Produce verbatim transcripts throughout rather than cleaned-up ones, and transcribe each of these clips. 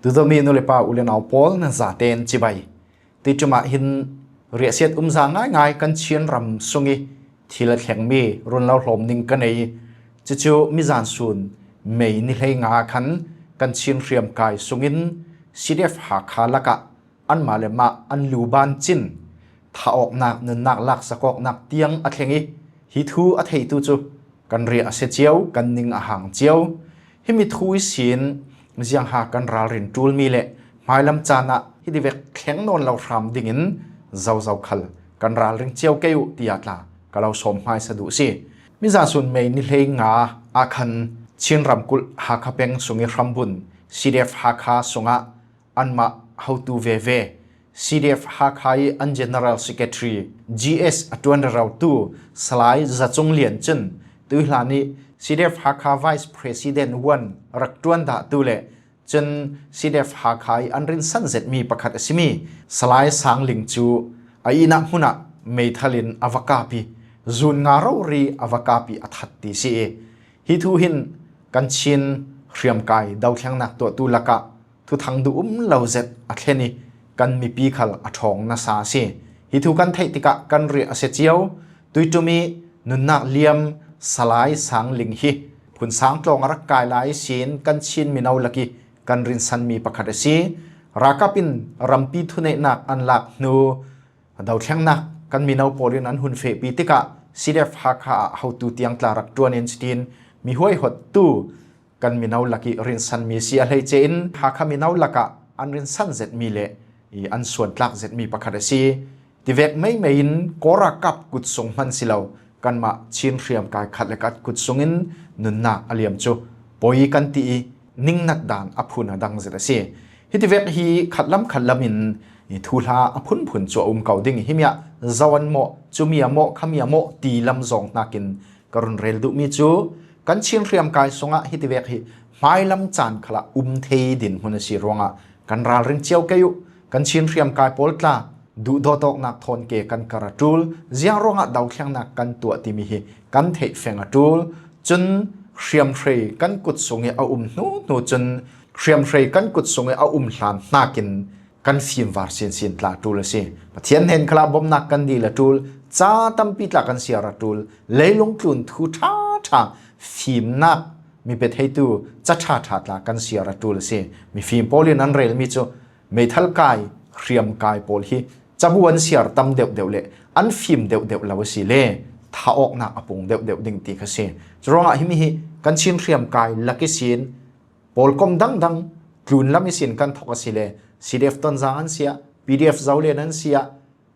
Duhdawtmi nu le pa, u le nau pawl, na zaten cibai. Tuiṭum ah hin riahsiat umza ngaingai kan Chin ram sung i thil a thlengmi run lo hlawm ning ka nei. Cucu mizan sun May ni hleinga khan kan Chin hriamkai sungin C D F Hakha lakah anmah le mah an lu ban cin thah awknak, nunnak laksak awknak tiang a thleng i, hi thu a theitu cu kan riah a sia cio, kan ning a hang cio. Himi thu ihsin ziangha kan ralrin ṭulmi le hmailam caan ah hi tivek thleng nawn lo hram dingin zozo khal kan ralring cio kei uh, tiah tla ka lo sawm hmaisa duh si. Mizan sun May ni hleinga ah khan Chin ramkulh Hakha peng sung i hrambun C D F Hakha sungah anmah hotu veve, C D F Hakha i an General Secretary, G S a ṭuan rerotu Salai Za Cung Lian cun tuihlan i C D F Hakha Vice President one rak ṭuan dahtu le cun C D F Hakha i an rinsan zetmi pakhat a simi Salai Sang Ling cu a ihnak hmun ah meithal in a va kap i, zun nga rori a va kap i a that ti si i, hi thu hin kan Chin hriamkai dothlengnak tuahtu lakah thuthang duh um lo zet a thlen i, kan mipi khal a ṭhawng nasa a si. Hi thu kan theih tikah kan riah a sia cio. Tuiṭum i nunnak liam Salai Sang Ling hi phun sang tlawng a rak kai lai ihsin kan Chin mino lak i kan rinsanmi pakhat a si. Ralkap in rampi thuneihnak an lak hnu, dothlengnak kan mino pawl in an hun fehpi tikah C D F Hakha ah hotu tiang tla rak ṭuan in cutin mi huaihottu kan mino lak i rinsanmi si a hleice in Hakha mino lakah an rinsan zetmi le i an suantlak zetmi pakhat a si. Tivek meimei in Kawl ralkap kut sung hman si lo, kanmah Chin hriamkai khat le khat kut sungin nunnak a liam cu poi kan ti i, ningnat dan a phun a dang zet a si. Hi tivek hi khatlam khatlam in i thuhla a phunphun cu a um ko ding i, himi ah zo an mawh, cumi a mawh, khami a mawh ti lam zawng hnakin ka run rel duhmi cu kan Chin hriamkai sungah hi tivek hi hmailam caan khalah um thei dinhmun a si ruangah kan ralring cio kei uh. Kan Chin hriamkai pawl tla duhdawt awknak thawn ke kan kar a ṭul, ziang ruangah dothlengnak kan tuah timi hi kan theih feng a ṭul. Cun hriamhrei kan kut sung i a um hnu hnu cun hriamhrei kan kut sung i a um hlan hnakin kan fimvar sinsin tla a ṭul a si. Pathian hnen khalah bawmnak kan dil a ṭul, ca tampi tla kan siar a ṭul, leilung tlun thu ṭha ṭha, fimnak mi pe theitu ca ṭha ṭha tla kan siar a ṭul a si. Mifim pawl in an relmi cu meithal kai, hriamkai pawl hi cabu an siar tam deuh deuh le an fim deuh deuh lo a si le thah awknak a pung deuh deuh ding ti kha si. Curuangah himi hi kan Chin hriamkai lak ihsin pawlkom dangdang tlun lam ihsin kan thawk a si le C D F Tonzang an siah, P D F Zolen an siah,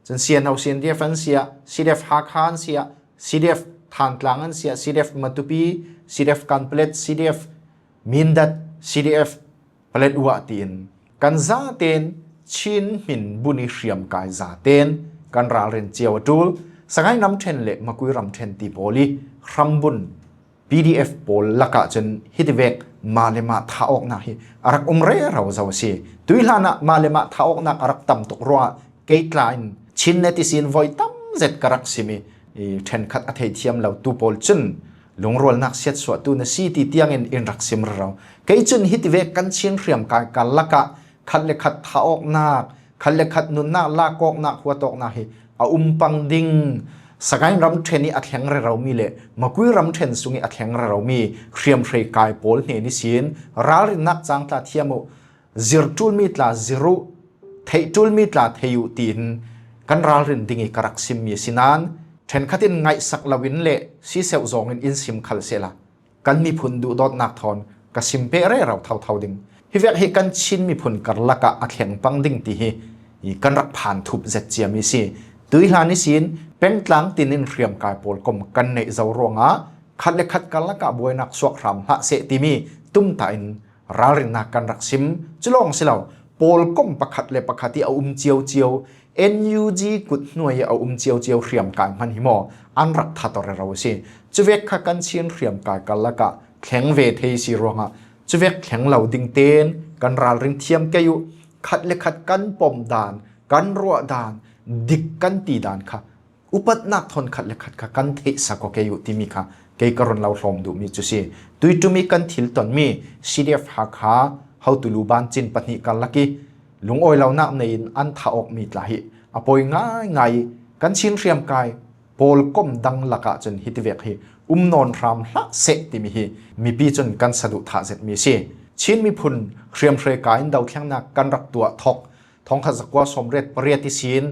cun C N O C N D F an siah, C D F Hakha an siah, C D F Thantlang an siah, C D F Matupi, C D F Kanpalet, C D F Mindat, C D F Paletwa tiin kan zaten Chin hmin bun i hriamkai zaten kan ralrin cio a ṭul. Sagaing ramṭhen le Makui ramṭhen ti pawl i hrambun P D F pawl lakah cun hi tivek mah le mah thah awknak hi a rak um rero zo a si. Tuihlan ah mah le mah thah awknak a rak tam tuk ruangah kei tla in Chin net ihsin voi tam zet ka rak sim i, i ṭhenkhat a theithiam lotu pawl cun lungrualnak siatsuahtu na si ti tiangin in rak sim rero. Kei cun hi tivek kan Chin hriamkai kar lakah khat le khat thah awknak, khat le khat nunnak lak awknak, huat awknak hi a um pang ding. Sagaing ramṭhen i a thleng reromi le Makui ramṭhen sung i a thleng reromi hriamhrei kai pawl hnen ihsin ralrinnak cang tla thiam uh, zir ṭulmi tla zir uh, theih ṭulmi tla thei uh tiin kan ralrin ding i ka rak simmi a si nain, ṭhenkhat in ngaihsak loin le siseuh zawngin in sim khal sehla, kan miphun duhdawtnak thawn ka sim peh rero thotho ding. Hi vek hi kan Chin miphun karlak ah a thleng pang ding ti hi i kan rak phan thup zet ciami si. Tuihlan ihsin pengtlang tin in hriamkai pawlkom kan neih zo ruangah khat le khat karlak ah buainak suak hram hlah seh timi tumtah in ralrinnak kan rak sim. Culawng si lo, pawlkom pakhat le pakhat i a um ciocio, N U G kut hnuai i a um ciocio hriamkai hman hi maw an rak that aw rero a si. Cuvek kha kan Chin hriamkai karlak ah thleng ve thei si ruangah cuvek thleng lo ding tein kan ralring thiam kei uh. Khat le khat kan pom dan, kan ruah dan, dik kan ti dan kha upatnak thawn khat le khat kha kan theihsak aw kei uh timi kha kei ka run lo hlawm duhmi cu si. Tuiṭum i kan thil tonmi C D F Hakha Hotulu Ban Cin pahnih karlak i lungawi lonak nei-in an thah awk mi tla hi a pawi ngaingai i kan Chin hriamkai pawlkom dang lakah cun hitivek hi um nawn hram hlah seh timi hi mipi cun kan saduhthah zetmi a si. Chin miphun hriamhrei kai in dothlengnak kan rak tuah thawk thongkhat zakua sawmriat pariat ihsin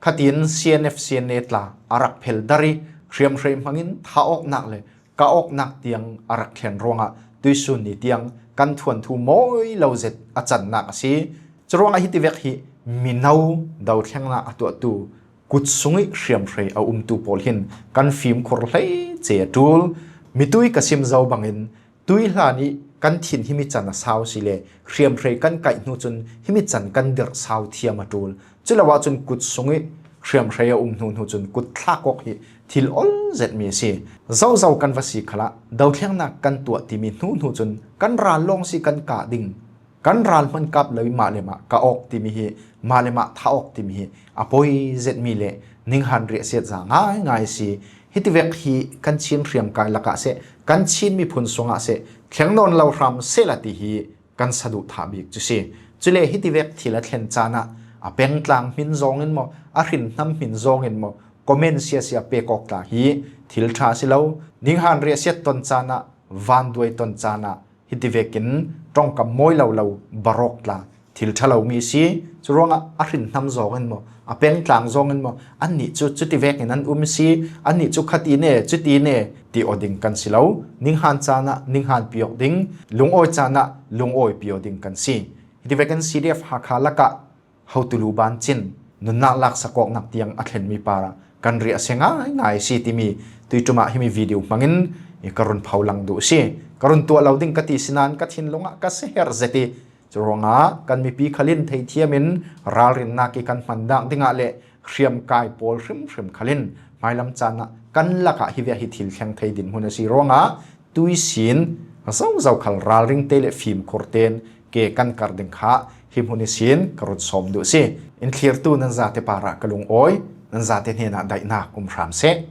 khatin C N F C N A tla a rak phel dar i hriamhrei hmangin thah awknak le kah awknak tiang a rak thlen ruangah tuihsun ni tiang kan thuanthu mawi lo zet a cannak a si. Curuangah hitivek hi mino dothlengnak a tuahtu kut sung i hriamhrei a umtu pawl hin kan fimkhur hleice a ṭul. Mitui ka sim zo bangin tui hlan i kan thin himi can a sau si le hriamhrei kan kaih hnu cun himi can kan dirh sau thiam a ṭul. Culo ahcun kut sung i hriamhrei a um hnu hnu cun kut thlak awk hi thil ol zetmi a si. Zozo kan va si khalah dothlengnak kan tuah timi hnu hnu cun kan ral lawng si kan kah ding, kan ral hman kap lo i mah le mah kah awk timi hi, mah le mah thah awk timi hi a pawi zetmi le ninghan riahsiat za ngaingai a si. Hitivek hi kan Chin hriamkai lakah seh, kan Chin miphun sungah seh thleng nawn lo hram seh la ti hi kan saduhthah bik cu si. Cule hitivek thil a thlen caan ah a pengtlang hmin zawngin maw, a hrinhnam hmin zawngin maw, comment siasia pek awk tla hi thil ṭha a si lo. Ninghan riahsiat ton caan ah, vanduai ton caan ah, hitivekin ṭongkam mawi lo lo barawk tla thil ṭha lomi a si. Curuangah a hrinhnam zawngin maw, a pengtlang zawngin maw, annih cu cutivekin an um a si, annih cu khati ne, cuti ne ti aw ding kan si lo. Ninghan caan ah ninghan pi awk ding, lungawi caan ah lungawi pi aw ding kan si. Hitivekin C D F Hakha lakah Hotulu Ban Cin nunnak laksak awknak tiang a thlenmi parah kan riah a si ngaingai a si timi tuiṭum ah himi video hmangin i ka run pho lang duh a si. Ka run tuah lo ding ka ti sinain ka thinlung ah ka si herh zet i curuangah kan mipi khal in theithiam in ralrinnak i kan hman dak dingah le hriamkai pawl hrimhrim khal in hmailam caan ah kan lakah hivek hi thil thleng thei dinhmun a si ruangah tuisin zozo khal ralring te le fimkhur tein ke kan kar ding kha hi hmun ihsin ka run sawm duh a si. In thlirtu nan zate parah ka lungawi, nan zate hnenah daihnak um hram seh.